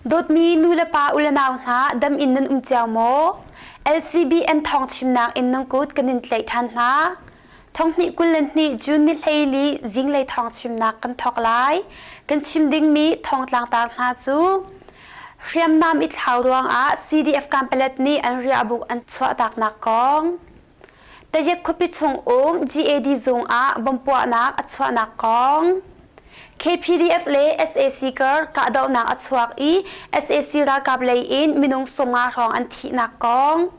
Dawtmi nu le pa u le nau hna dam in nan um cio maw? LCBN thawng chimnak in nan kut kan in tlaih ṭhan hna. Thonghnih 22 June ni 14 zinglei thawng chimnak kan thawk lai. Kan chim dingmi thawngtlang tar hna cu hriamnam i thlau ruangah CDF Kanpalet nih an riahbuk an chuahtaknak kong, Tayik khuapi chung um GAD zung ah bomb puahnak a chuahnak kong, KPDF le sac kar kahdohnak a chuak i sac ralkap lei in minung 50 hrawng an thihnak kong,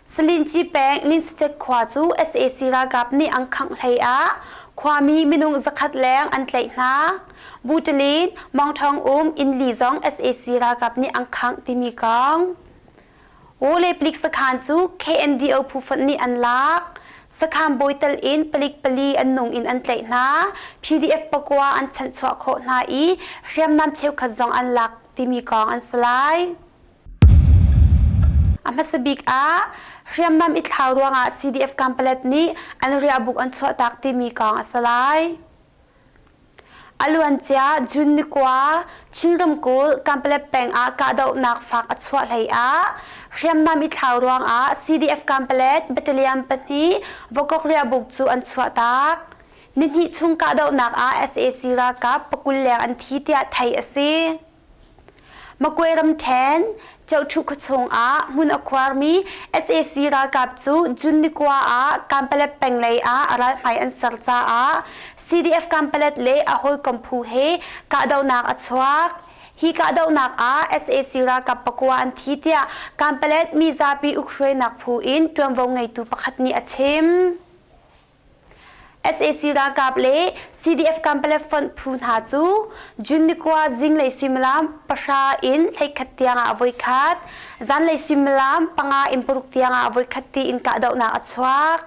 Salinci peng Linsacek khua cu sac ralkap nih an khangh hlei ah khuami minung 100 leng an tlaih hna. Butalin, Mongthong um innli zong sac ralkap nih an khangh timi kong. Wole palik sakhan cu KNDO phu fonh nih an lak. Sakhan bawi tal in palik pali an nung in an tlaih hna. PDF pakua an chanhchuah khawh hna i hriamnam cheukhat zong an lak timi kong an si lai. A hmasa bik ah hriamnam i thlau ruangah CDF Kanpalet nih an riahbuk an chuahtak timi kong a si lai. A luancia June ni kua Chin ramkulh Kanpalet peng ah kahdohnak fak a chuah hlei ah hriamnam i thlau ruangah CDF Kanpalet Battalion pahnih Vokok riahbuk cu an chuahtak. Nihnih chung kahdohnak ah sac ralkap pakul leng an thi tiah theih a si. Makwe ramṭhen, Cohṭhu khuachung ah hmun a khuarmi sac ralkap cu June ni kua ah Kanpalet peng lei ah a ralhmai an ser caah CDF Kanpalet le a hawikom phu he kahdohnak a chuak. Hi kahdohnak ah sac ralkap pakua an thi tiah Kanpalet mizapi ukhruainak phu in ṭuanvo ngeitu pakhat nih a chim. Sac ralkap le CDF Kanpalet fonh phu hna cu June ni kua zinglei suimilam pahra in 11 tiangah voikhat, zanlei suimilam panga in paruk tiangah voikhat tiin kahdohnak a chuak.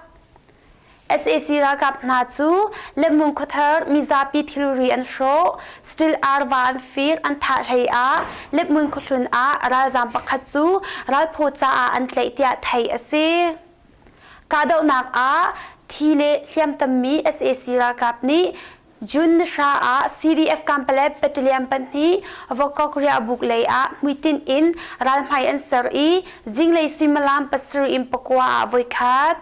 Sac ralkap hna cu Lemung khuathar mizapi thilri an hrawh, steel arva an fir an thah hlei ah Lepmun khuahlun ah ralzaam pakhat cu ralphaw caah an tlaih tiah theih a si. Kahdohnak ah thi le hliam tammi sac ralkap nih June ni hra ah CDF Kanpalet Battalion pahnih Vokok riahbuk lei ah hmuitinh in ralhmai an ser i zinglei suimilam pasarih in pakua ah voikhat,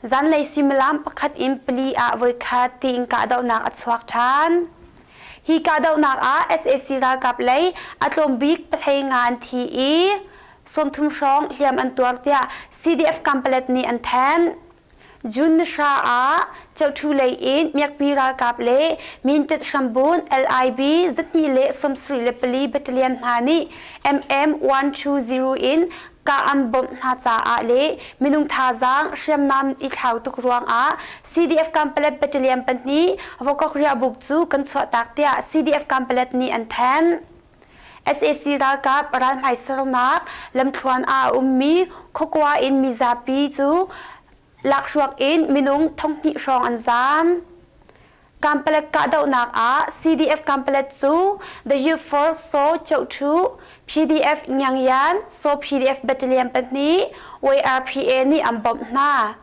zanlei suimilam pakhat in pali ah voikhat tiin kahdohnak a chuak ṭhan. Hi kahdohnak ah sac ralkap lei a tlawm bik pahlei nga an thi i 30 hrawng hliam an tuar tiah CDF Kanpalet nih an thanh. June ni hra ah Cheuhṭhu lei in Miakpi ralkap le Mintet hrambun LIB 274 Battalion hna nih MM120 in kah an bawmh hna caah le minung thazaang hriamnam i thlau tuk ruangah CDF Kanpalet Battalion pahnih Vokok riahbuk cu kan chuahtak tiah CDF Kanpalet nih an thanh. Sac ralkap ralhmai sernak lamthluan ah a ummi khuakua in mizapi cu lakhruak in minung 2000 hrawng an zaam. Kanpalet kahdohnak ah CDF Kanpalet cu The U4 Saw Chohthu, PDF Ngiangyan, Saw PDF Battalion pahnih, YRPA nih an bawmh hna.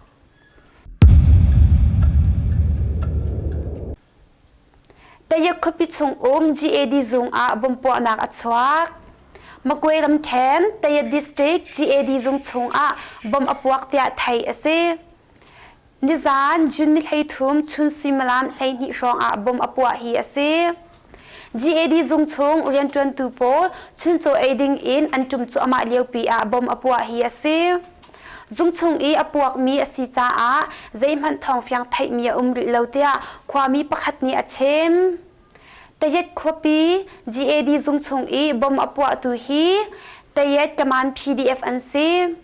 Tayak khuapi chung um GAD zung ah bomb puahnak a chuak. Makwe ramṭhen Tayat District GAD zung chung ah bomb a puak tiah theih a si. Nizaan June ni 13 chun suimilam 12 hrawng ah bomb a puah hi a si. GAD zung chung rianṭuantu pawl chuncaw ei ding in an ṭum cuahmah liopi ah bomb a puah hi a si. Zung chung i a puakmi a si caah zeihmanh thawngfiang theihmi a um rih lo tiah khuami pakhat nih a chim. Tayet khuapi GAD zung chung i bomb a puahtu hi Tayet Kaman PDF an si.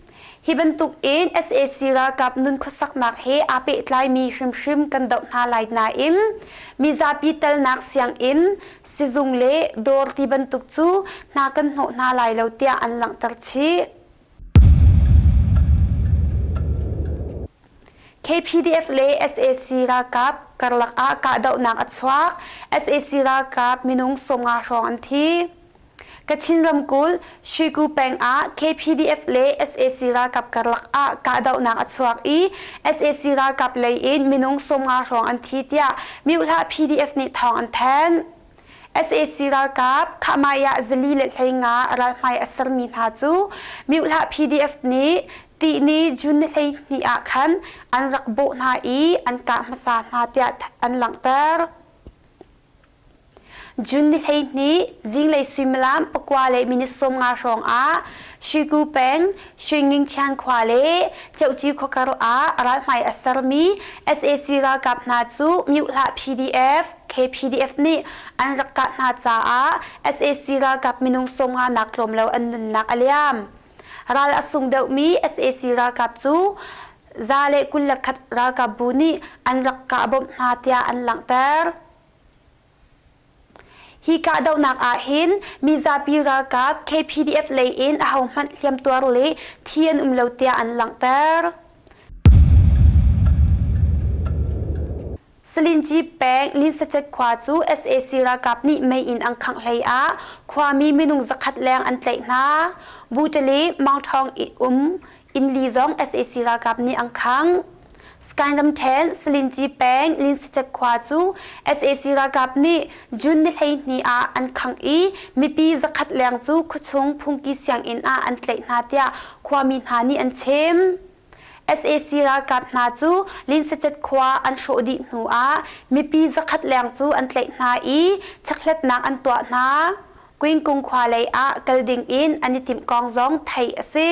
Hi bantuk in sac ralkap nun khuasaknak he aa pehtlaimi hrimhrim kan doh hna lai nain mizapi telnak sianginn, sizung le dawr ti bantuk cu hna kan hnawh hna lai lo tiah an langhter chih. KPDF le sac ralkap karlak ah kahdohnak a chuak. Sac ralkap minung 50 hrawng an thi. Kachin ramkulh Shweku peng ah KPDF le sac ralkap karlak ah kahdohnak a chuak i sac ralkap lei in minung 50 hrawng an thi tiah Myohlah PDF nih thawng an thanh. Sac ralkap Khahmai ah 415 ralhmai a sermi hna cu Myohlah PDF nih tihni June ni 12 ah khan an rak bawh hna i an kah hmasa hna tiah an langhter. June ni 12 zinglei suimilam pakua le minute 50 hrawng ah Shiku peng Shuingingchian khua le Ceuci khuakar ah ralhmai a sermi sac ralkap hna cu Myohlah PDF, KPDF nih an rak kah hna caah sac ralkap minung 50 nak tlawm lo an nunnak a liam. Ral a sung deuhmi sac ralkap cu 121 ralkapbu nih an rak kah bawmh hna tiah an langhter. Hi kahdohnak ah hin mizapi ralkap KPDF lei in ahohmanh hliamtuar le thi an um lo tiah an langhter. Salinci peng Linsachet khua cu sac ralkap nih mei in an khangh hlei ah khuami minung zakhat leng an tlaih hna. Butali Mangthawng i um innli zong sac ralkap nih an khangh. Sky ramṭhen Salinci peng Linsachet khua cu sac ralkap nih June ni 12 ah an khangh i mipi zakhat leng cu khuachung phungki sianginn ah an tlaih hna tiah khuami hna nih an chim. Sac ralkap hna cu Linsachet khua an hrawh dih hnu ah mipi zakhat leng cu an tlaih hna i chekhlatnak an tuah hna. Kuingkung khua lei ah kal ding in an i timh kong zong theih a si.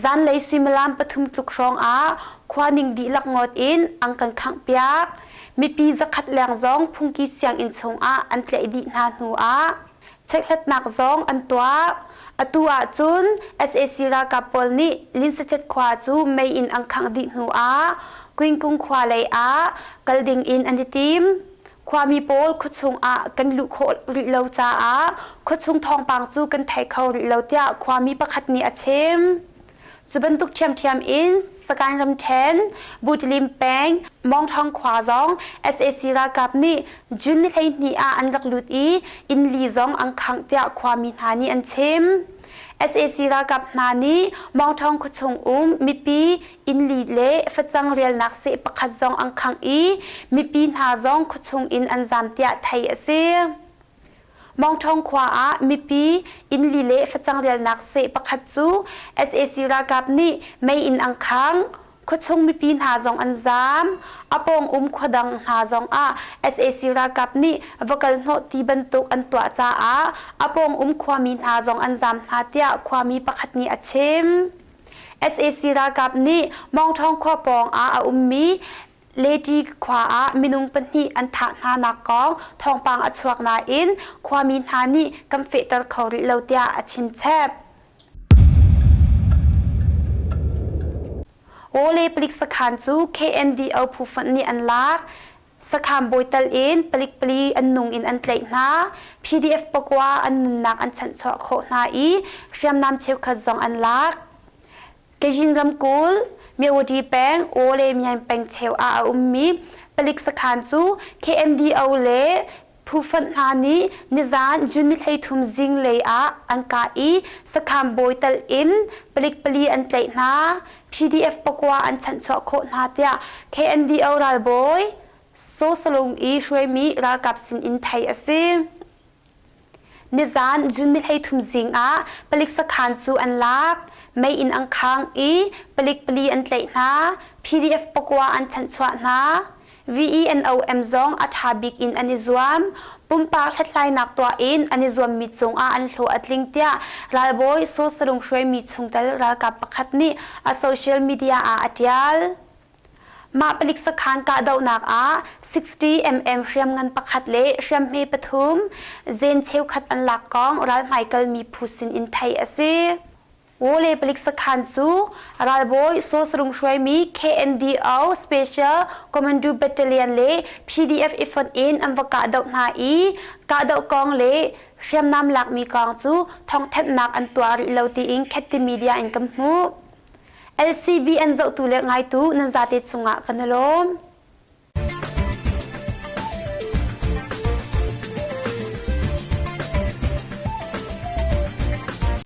Zanlei suimilam pathum tluk hrawng ah khua ning dihlak ngawt in an kan khanghpiak. Mipi zakhat leng zong phungki sianginn chungah an tlaih dih hna hnu ah chekhlatnak zong an tuah. Atu ahcun sac ralkap pawl nih Linsachet khua cu mei in an khangh dih hnu ah Kuingkung khua lei ah kal ding in an i tim. Khuami pawl khuachung ah kan luh khawh rih lo caah khuachung thawngpang cu kan thei kho rih lo tiah khuami pakhat nih a chim. Cu bantuk ṭhiamṭhiam in Sagaing ramṭhen Butlim peng Mawngthong khua zong sac ralkap nih June ni 12 ah an rak lut i innli zong an khangh tiah khuami hna nih an chim. Sac ralkap hna nih Mawngthong khuachung um mipi innli le facang rialnak seh pakhat zong an khangh i mipi hna zong khuachung in an zaam tiah theih a si. Mawngthong khua ah mipi innli le facang rialnak seh pakhat cu sac ralkap nih mei in an khangh. Khuachung mipi hna zong an zaam. A pawng um khuadang hna zong ah sac ralkap nih va kal hnawh ti bantuk an tuah caah a pawng um khuami hna zong an zaam hna tiah khuami pakhat nih a chim. Sac ralkap nih Mawngthong khua pawng ah a ummi Leti khua ah minung pahnih an thah hna nak kong thawngpang a chuak nain khuami hna nih kan fehter kho rih lo tiah a chim chep. Wole palik sakhan cu KNDO phu fonh nih an lak. Sakhan bawi tal in palik pali an nung in an tlaih hna. PDF pakua an nunnak an chanhchuah khawh hna i hriamnam cheukhat zong an lak. Kajin ramkulh, Myawaddy peng, Aw le Myaing peng cheu ah a ummi palik sakhan cu KNDO le phufonh hna nih nizan June ni 13 zinglei ah an kah i sakhan bawi tal in palik pali an tlaih hna. PDF pakua an chanhchuah khawh hna tiah KNDO ralbawi Saw Salung i hruaimi ralkap sin in theih a si. Nizan June ni 13 zing ah palik sakhan cu an lak. Mei in an khang i palik pali an tlaih hna. PDF pakua an chanhchuah hna. VENOM zong a ṭha bik in an i zuam. Pumpak hlathlainak tuah in an i zuammi cungah an hlawh a tling tiah ralbawi Saw Salung hruaimi chungtel ralkap pakhat nih a social media ah a ṭial. Mah palik sakhan kahdohnak ah 60 mm hriamngan pakhat le hriamhme pathum zen cheukhat an lak kong ralhmai kalmi phu sin in theih a si. Wole palik sakhan cu ralbawi Saw Sarung hruaimi KNDO Special Commando Battalion le PDF i fonh in an va kahdoh hna i kahdoh kong le hriamnam lakmi kong cu thawngthanhnak an tuah rih lo tiin Khetti Media in kan hmuh. LCBN zohtu le ngaitu nan zate cungah kan i lawm.